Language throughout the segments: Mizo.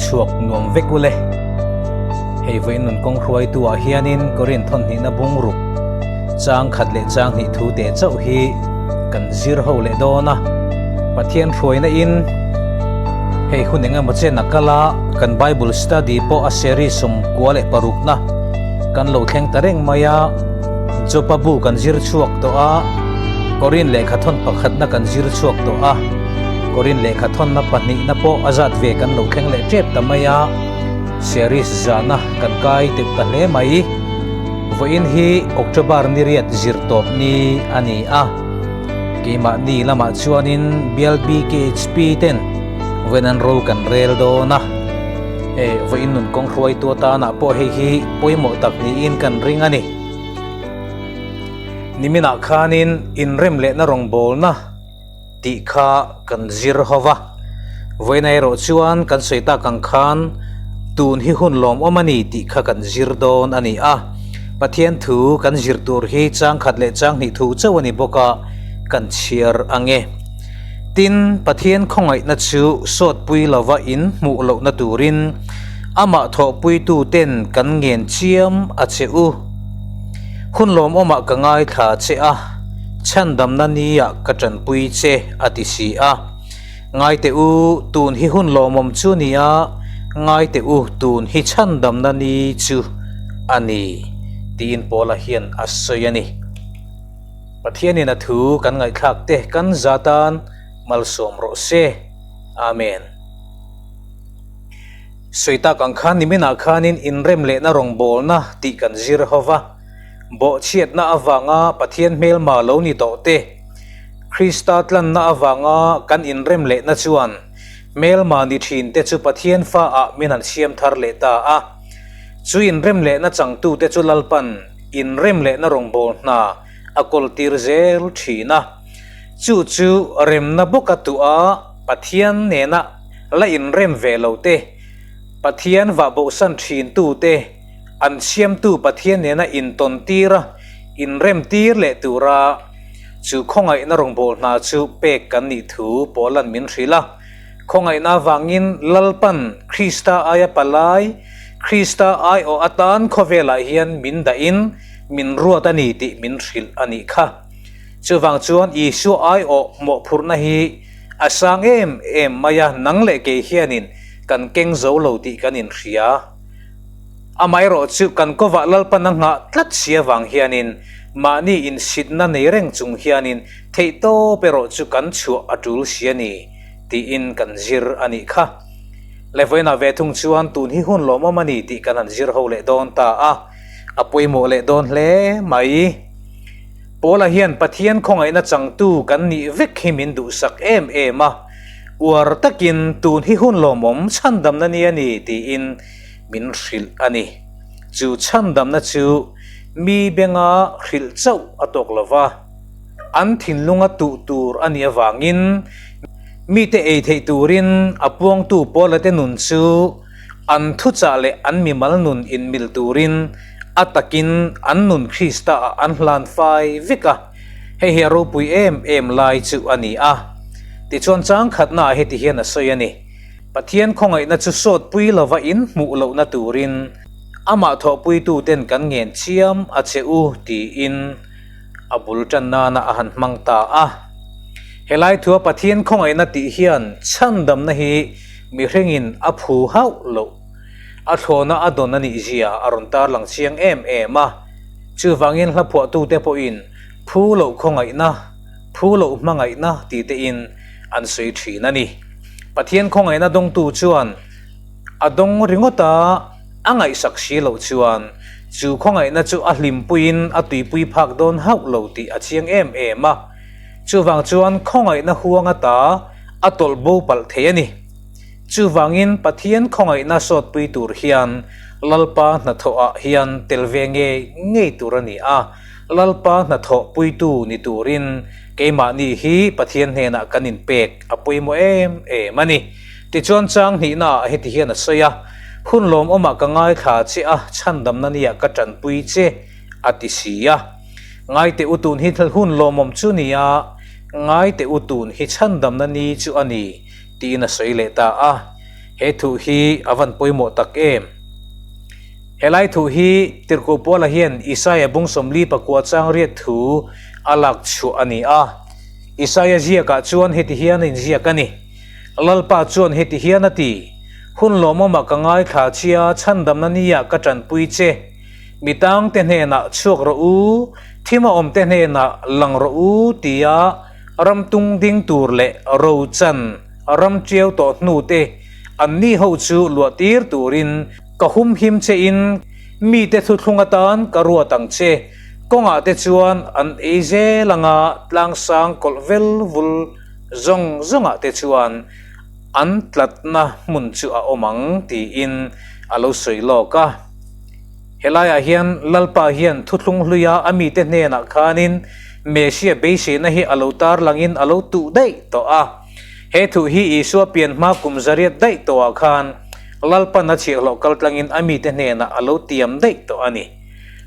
chhuak nuam vek ule. Hei vawiin nun kawng hruaitu ah hianin Korin thawn hnihna bungruk chang khat leh chang hnih thu teh chauh hi kan zir ho leh dawn a. Pathian hruaina in hei hun eng emaw chen a kal a, kan Bible study pawh a series 96 na kan lo thleng ta reng mai a. Jopa bu kan zir chhuak tawh a, Korin lehkha thawn pakhatna kan zir chhuak tawh a. Korin lehkha thawnna pahnihna pawh a zat ve kan lo thleng leh tep ta mai a, series zahna kan kai teuh ta hle mai. Vawiin hi October ni riat zir tawp ni a ni a, keimahni lamah chuanin Bial BKHP ten vawiin an ro kan rel dawn a, e vawiin nun kawng hruaitu atanah pawh hei hi pawimawh tak niin kan ring a ni. Niminah khanin inrem lehna rawngbawlna. Tih kha kan zir ho va. Vawiina erawh chuan kan sawi tak ang khan tun hi hun lawmawm a ni tih kha kan zir dawn a ni a. Pathian thu kan zir tur hi chang khat leh chang hnih thu chauh a ni bawk a, kan chhiar ang e. Tin, Pathian khawngaihna chu sawtpui lova in hmuh lohna turin amah thawhpuitu ten kan ngen chiam a che u. Hun lawmawmah ka ngaithla che a. Chhandamna nia ka tanpui che a ti si a. Ngai teh u, tun hi hun lawmawm chu nia, ngai teh u, tun hi chhandamna ni chu a ni, tiin Paula hian a sawi a ni. Pathianin a thu kan ngaihthlak te kan za tan malsawm rawh se. Amen. Sawi tak ang khan niminah khanin inrem lehna rawngbawlna tih kan zir ho va. Bawhchhiatna avanga Pathian hmelma lo ni tawh te, Krista tlanna avanga kan inrem lehna chuan hmelma ni thin te chu Pathian faah min han siam thar leh ta a. Chu inrem lehna changtute chu Lalpan inrem lehna rawngbâwl hna a kawltir zel thin a. Chu chu remna bawka tuah Pathian nena la inrem ve lo te, Pathian vahbohsan thintute, An siamtu Pathian nena intawn tir a, inrem tir leh tura chu khawngaihna rawngbâwl hna chu pek kan nih thu Paula'n min hrilh a. Khawngaihna avangin Lalpan Krista aia palai, Krista aiawh atan khawvelah hian min dahin min ruat a ni tih min hrilh a nih kha. Chuvang chuan Isua aiawh mawhphurhna hi a sang em em mai a, nang leh kei hianin kan keng zo lo tih kan inhria. Amaherawh chu kan kawvah Lalpan a nghah tlat si avang hianin mahni insitna nei reng chung hianin theihtawp erawh chu kan chhuah a tul si a ni tiin kan zir a nih kha. Levawiinah ve thung chuan tun hi hun lawmawm a ni tih kan han zir ho leh dawn ta a, a pawimawh leh dawn hle mai. Paula hian Pathian khawngaihna changtu kan nih vek hi min duhsak em em a, uar takin tun hi hun lawmawm chhandamna ni a ni tiin min hrilh a ni. Chu chhandamna chu mi benga hrilh chauh a tawk lo va, an thinlunga tuh tur a nih avangin mite ei theih turin a puangtu Paula-te nun chu an thuchah leh an mimal nun inmil turin a takin an nun Krista-ah an hlan fai vek a. Hei hi a ropui em em lai chu a ni a. Tichuan changkhatnaah heti hian a sawi a ni. Pathian khawngaihna chu sawtpui lova in hmuh lohna turin amah thawhpuituten kan ngen chiam a che u tiin a bul tan nana a han hmang ta a. Helai thua Pathian khawngaihna tih hian chhandamna hi mihringin a phu hauh loh, a thlawna a dawn a nih zia a rawn tarlang chiang em em a. Chuvangin hla phuahtute pawhin phu loh khawngaihna, phu loh hmangaihna ti tein an sawi thin a ni. Pathian khawngaihna dawngtu chuan a dawng ringawt a, a ngaihsak si loh chuan chu khawngaihna chu a hlimpuiin a tuipui phak dawn hauh lo tih a chiang em em a. Chuvang chuan khawngaihna huang ata a tawlh bo palh thei a ni. Chuvangin Pathian khawngaihna sawtpui tur hian Lalpa hnathawhah hian tel ve ngei ngei tur a ni a. Lalpa hnathawh puitu ni turin keimahni hi Pathian hnenah kan inpek a pawimawh em em a ni. Tichuan chang hnihnaah heti hian a sawi a, Hun lawmawmah ka ngaithla che a, chhandamna nia ka tanpui che, a ti si a. Ngaite u tun hi hun lawmawm chu nia, ngaite u tun hi chhandamna ni chu a ni, tiin a sawi leh ta a. He thu hi a van pawimawh tak em? Helai thu hi Tirhkoh Paula hian Isaia bung 49 chang riat thu a lak chhuah a ni a. Isaia ziakah chuan heti hian a inziak a ni, Lalpa chuan heti hian a ti, Hun lawmawmah ka ngaithla chia, chhandamna niah ka tanpui che. Mi tangte hnenah chhuak rawh u, thima awmte hnenah lang rawh u tia ram tung ding tur leh rochan ram tiau tawh hnute anni ho chu luah tir turin ka humhim che in mite thuthlung atan ka ruat ang che. Kawngah te chuan an ei zel anga tlangsang kawlh vel vul zawng zawngah te chuan an tlatna hmun chu a awm ang tiin a lo sawi lawk a. Helaiah hian Lalpa hian thuthlung hluia a mite hnenah khanin Messiah beiseina hi a lo tarlangin a lo tuh daih tawh a. He thuh hi Isua pian hma kum zariat daih tawhah khan Lalpan a chhiahhlawh kaltlangin a mite hnenah a lo tiam daih tawh a ni.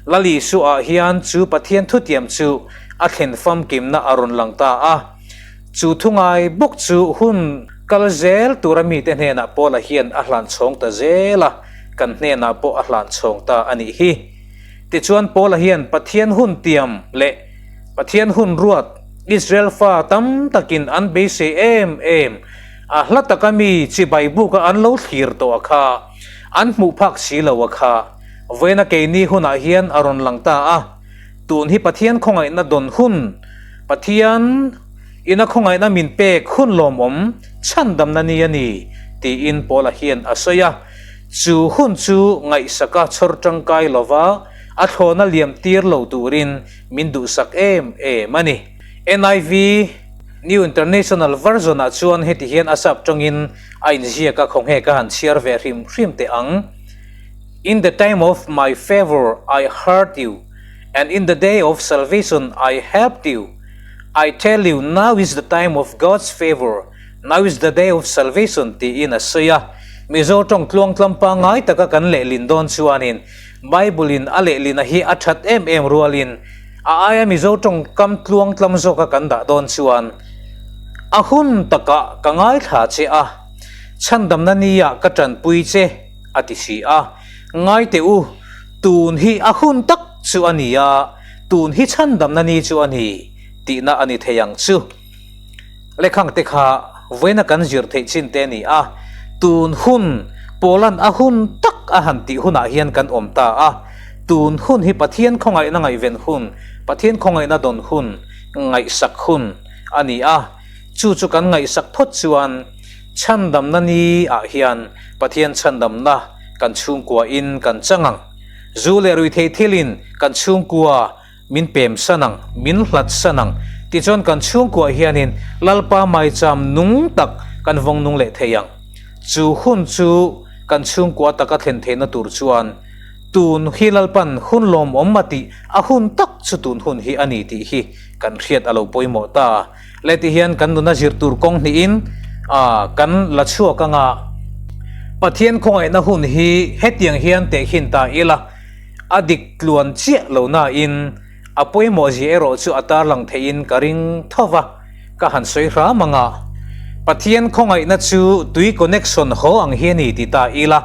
Lal Isuaah hian chu Pathian thutiam chu a thlen famkimna a rawn lang ta a. Chu thu ngai bawk chu hun kal zel tura mite hnenah Paula hian a hlan chhawng ta zel a, kan hnenah pawh a hlan chhawng ta a nih hi. Tichuan Paula hian Pathian hun tiam leh Pathian hun ruat Israel fa tam takin an beisei em em a, hla taka mi chibai buka an lo thlir tawh a kha, an hmuh phak si lo a kha, vawiina keini hunah hian a rawn lang ta a. Tun hi Pathian khawngaihna dawn hun, Pathian ina khawngaihna min pek hun lawmawm chhandamna ni a ni, tiin Paula hian a sawi a. Chu hun chu ngaihsaka chhawr tangkai lova a thlawna liam tir lo turin min duhsak em em a ni. NIV, New International Version, ah chuan heti hian a sap tawngin a inziak a, khawnge ka han chhiar ve hrim hrim teh ang. In the time of my favour I heard you, and in the day of salvation I helped you. I tell you, now is the time of God's favour, now is the day of salvation tiin a sawi a. Mizo tawng tluangtlam pangngai taka kan lehlin dawn chuanin Bible-in a lehlina hi a that em em rualin a aia Mizo tawngkam tluangtlam zawka kan dah dawn chuan a hun takah ka ngaithla che a, chhandamna nia ka tanpui che. a ti si a. Ngai teh u, tun hi a hun tak chu a ni a, tun hi chhandamna ni chu a ni tihna a ni thei ang chu. Lekhang te kha vawiina kan zir theih chin te a ni a, tun hun Paula'n a hun tak a han tih hunah hian kan awm ta a, tun hun hi Pathian khawngaihna ngaihven hun, Pathian khawngaihna dawn hun, ngaihsak hun a ni a, chu chu kan ngaihsak phawt chuan Chhandamna ni ah hian Pathian chhandamna kan chhungkua in kan chang ang. Zu leh ruithei thil in kan chhungkua min pem san ang, min hlat san ang. Tichuan kan chhungkua hian in Lalpa maicham nung tak kan vawng nung leh thei ang. Chu hun chu kan chhungkua taka thlen theihna tur chuan tun hi Lalpan hun lawmawm a tih a hun tak chu tun hun hi a ni tih hi kan hriat a lo pawimawh ta. Le ti hian kan nuna zir tur kawng hnihin kan la chhuak anga Pathian khawngaihna hun hi hetiang hian tehkhin ta ila a dik tluan chiah lo nain a pawimawh zia erawh chu a tarlang theihin ka ring tho va, ka han sawi hram anga Pathian khawngaihna chu tui connection haw ang hi a ni ti ta ila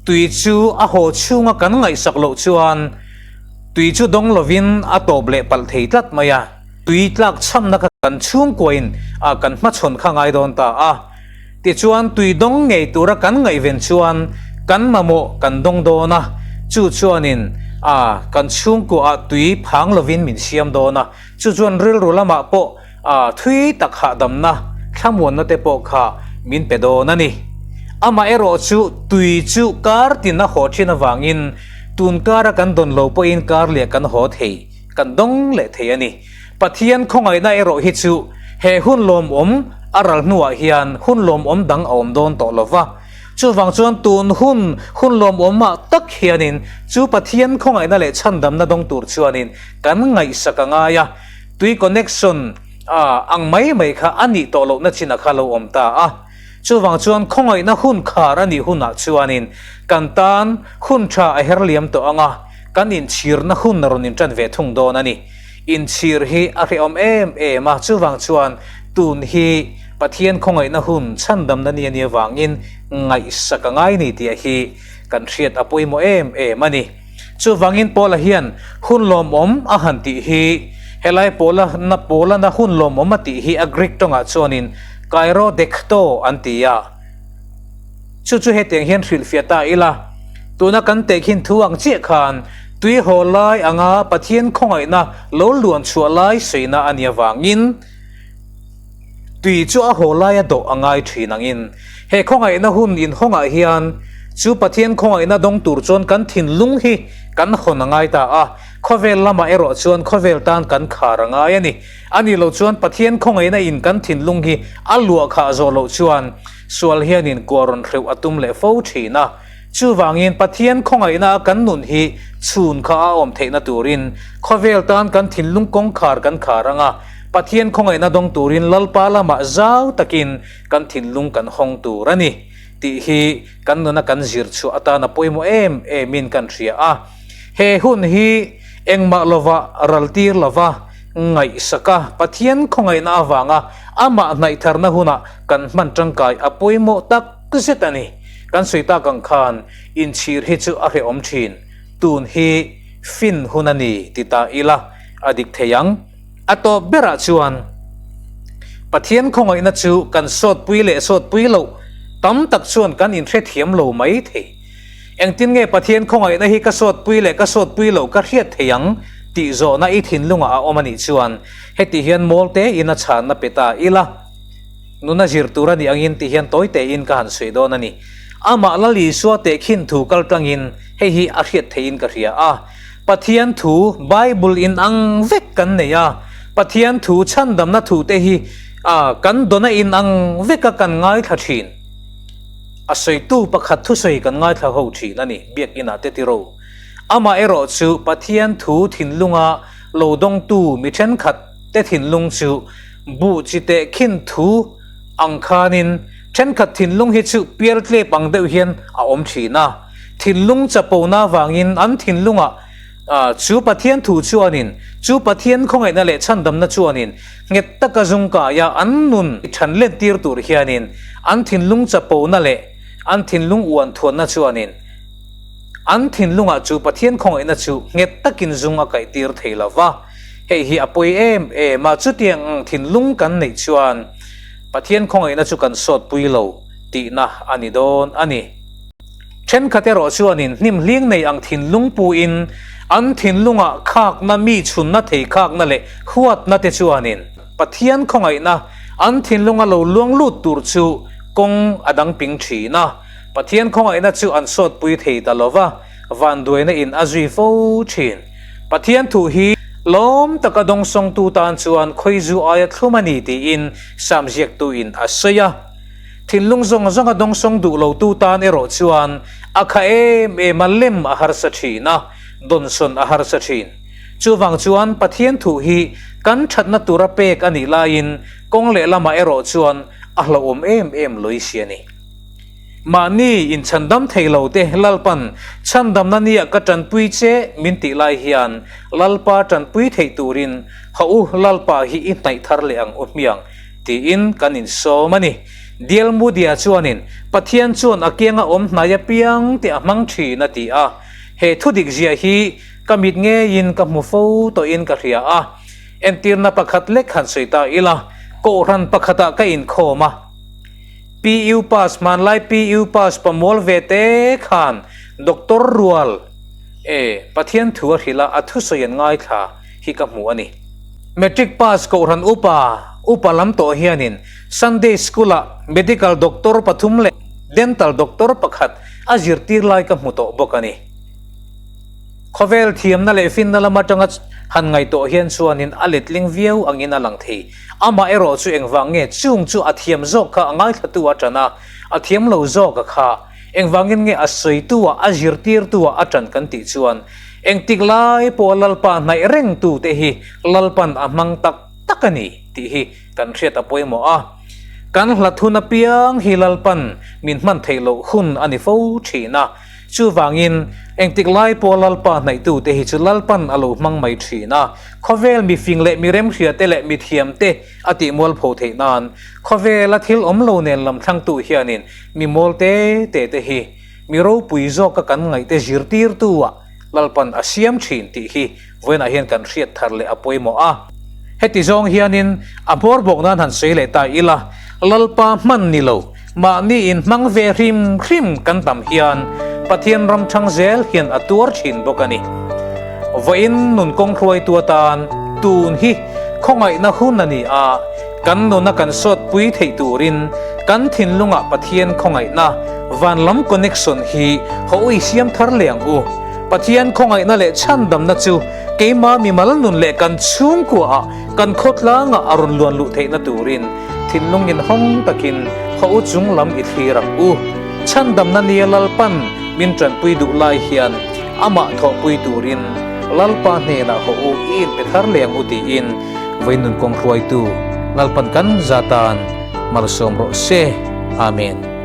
tui chu a haw chhunga kan ngaihsak loh chuan tui chu dawng lovin a tawp leh palh thei tlat mai a. Tui tlak chhamna kha kan chhungkuain a kan hmachhawn kha ngai dawn ta a. Tichuan tui dawng ngei tura kan ngaihven chuan kan mamawh kan dawng dawn a, chu chuanin a kan chhungkuaah tui phang lovin min siam dawn a, chu chuan rilru lamah pawh a thui tak hahdamna, thlamuanna te pawh kha min pe dawn a ni. Amaherawh chu tui chu kar tin a haw thin avangin tun kara kan dawn lo pawhin kar leh kan haw thei. Kan dawng leh thei a ni. Pathian khawngaihna erawh hi chu he hun lawmawm a ral hnuah hian hun lawmawm dang a awm dawn tawh lo va. Chuvang chuan tun hun hun lawmawmah tak hianin chu Pathian khawngaihna leh chhandamna dawng tur chuanin kan ngaihsak a ngai a. Tui connection ang mai mai kha a nih tawh lohna chin a kha lo awm ta a. Chuvang chuan khawngaihna hun khar a nih hunah chuanin kan tan hun tha a her liam tawh ang a, kan inchhirna hun a rawn intan ve thung dawn a ni. Inchhir hi a hrehawm em em a, chuvang chuan tun hi Pathian khawngaihna hun chhandamna ni a nih avangin ngaihsak a ngai ni tih hi kan hriat a pawimawh em em a ni. Chuvangin Paula hian hun lawmawm a han tih hi, helai Paula na Paula na hun lawmawm a tih hi a Greek tawngah chuanin kairodekto an ti a. Chu chu hetiang hian hrilhfiah ta ila, tuna kan tehkhin thu ang chiah khan tui haw lai anga Pathian khawngaihna lo luan chhuah lai sawiina a nih avangin tui chu a haw laia dawh a ngai thin angin he khawngaihna hun inhawngah hian chu Pathian khawngaihna dawng tur chuan kan thinlung hi kan hawn a ngai ta a, khawvel lamah erawh chuan khawvel tan kan khar a ngai a ni. A nih loh chuan Pathian khawngaihna in kan thinlung hi a luah khah zawh loh chuan sual hianin kua rawn hreuh a tum leh fo thin a. Chuvangin Pathian khawngaihna a kan nun hi chhun kha a awm theihna turin khawvel tan kan thinlung kawngkhar kan khar ang a, Pathian khawngaihna dawng turin Lalpa lamah zau takin kan thinlung kan hawng tur a ni tih hi kan nuna kan zir chhuah atana pawimawh em emin kan hria a. He hun hi engmah lova raltir lova ngaihsak a, Pathian khawngaihna avanga amah hnaih tharna hunah kan hman tangkai a pawimawh tak zet a ni. Kan sawi tak ang khan inchhir hi chu a hrehawm thin, tun hi fin hun a ni ti ta ila a dik thei ang. A tawp berah chuan Pathian khawngaihna chu kan sawtpui leh sawtpui loh tam tak chuan kan inhrethiam lo mai thei. Engtin nge Pathian khawngaihna hi ka sawtpui leh ka sawtpui loh ka hriat thei ang tih zawhna i thinlungah a awm a nih chuan heti hian mawl tein a chhanna pe ta ila. Nuna zir tur a nih angin ti hian tawi tein ka han sawi dawn a ni. Amah Lal Isua tehkhin thu kal tlangin hei hi a hriat theihin ka hria a. Pathian thu Bible in ang vek kan nei a, Pathian thu chhandamna thu te hi kan dawna in ang veka kan ngaithla thin. A sawitu pakhat thusawi kan ngaithla ho thin a ni, Biakinah te tiro. Amah erawh chu Pathian thu thinlunga lo dawngtu mi thenkhat te thinlung chu buh chi teh khin thu ang khanin thenkhat thinlung hi chu pialtlep ang deuh hian a awm thin a. Thinlung chapona avangin an thinlungah Chu Pathian thu chuanin, chu Pathian khawngaihna leh chhandamna chuanin nghet taka zungkaia an nun than lentir tur hianin an thinlung chapona leh an thinlung uan thuanna chuanin an thinlungah chu Pathian khawngaihna chu nghet takin zung a kaihtir thei lo va. Hei hi a pawi em em a, chutiang ang thinlung kan neih chuan Pathian khawngaihna chu kan sawtpui lo tihna a ni dawn a ni. Thenkhat erawh chuanin hnim hling nei ang thinlung puin an thinlungah khakna mi chhunna thei khakna leh huatna te chuanin Pathian khawngaihna an thinlunga lo luang lut tur chu kawng a dang ping thin a. Pathian khawngaihna chu an sawtpui thei ta lo va, vanduaina in a zui fo thin. Pathian thu hi lawm taka dawngsawngtu tan chuan khawizu aia thlum a ni tiin Sam ziaktuin a sawi a. Thinlung zawng zawnga dawngsawng duh lotu tan erawh chuan a kha em em a, lem a harsa thin a, dawnsawn a harsa thin. Chuvang chuan Pathian thu hi kan thatna tura pek a nih laiin kawng lehlamah erawh chuan a hlauhawm em em lawih si a ni. Mahni inchhandam thei lo te Lalpan chhandamna nia ka tanpui che min tih lai hian Lalpa tanpui theih turin hawh u Lalpa hi i hnaih thar leh ang u hmiang Tiin kan insawm a ni. Dial Mudia chuanin, Pathian chuan a kianga awm hnai apiang tih a hmang thin a ti a. He thudik zia hi ka mit ngeiin ka hmu fo tawhin ka hria a. Entirna pakhat lek han sawi ta ila, Kohhran pakhatah ka inkhawm a. PU Pass, hmanlai PU Pass pamual ve te khan Doctor Rual e Pathian thu a hrilh a, a thusawi an ngaithla hi ka hmu a ni. Matric pass Kohhran upa, upa lam tawh hianin Sunday School-ah Medical Doctor pathum leh Dental Doctor pakhat a zirtir lai ka hmu tawh bawk a ni. Khawvel thiamna leh finna lam atanga han ngaihtuah hian chuanin a letling viau angin a lang thei. Amah erawh chu engvang nge chung chu a thiam zawk kha a ngaithlatu a tan a, a thiam lo zawk a kha engvangin nge a sawitu ah a zirtirtu ah a tan kan tih chuan Engtik lai pawh Lalpa hnaih reng tute hi Lalpan a hmang tak tak a ni tih hi kan hriat a pawimawh a. Kan hlat hun apiang hi Lalpan min hman theih loh hun a ni fo thin a. Chuvangin, engtik lai pawh Lalpa hnaihtute hi chu Lalpan a lo hmang mai thin a, khawvel mifing leh miremhriate leh mithiamte a tih mualpho theih nan, khawvela thil awm lo nen lam thlangtu hianin mi mawl te te te hi mi ropui zawka kan ngaihte zirtirtu-ah Lalpan a siam thin tih hi vawiinah hian kan hriat thar leh a pawimawh a. Heti zawng hianin a hmawr bawk nan han sawi leh ta ila, Lalpa hman ni lo, mahni inhmang ve hrim hrim kan tam hian Pathian ram thang zel hian a tuar thin bawk a ni. Vawiin nun kawng hruaitu atan tun hi khawngaihna hun a ni a, kan nuna kan sawtpui theih turin kan thinlungah Pathian khawngaihna van lam connection hi haw i siam thar leh ang u. Pathian khawngaihna leh chhandamna chu keima mimal nun leh kan chhungkuaah kan khawtlangah a rawn luan luh theihna turin thinlung inhawng takin haw u chung lam i thlir ang u. Chhandamna nia Lalpan min tanpui duh lai hian amah thawhpui turin Lalpa hnenah haw u i inpe thar leh ang u tiin vawiin nun kawng hruaitu Lalpan kan zatan malsawm rawh se. Amen.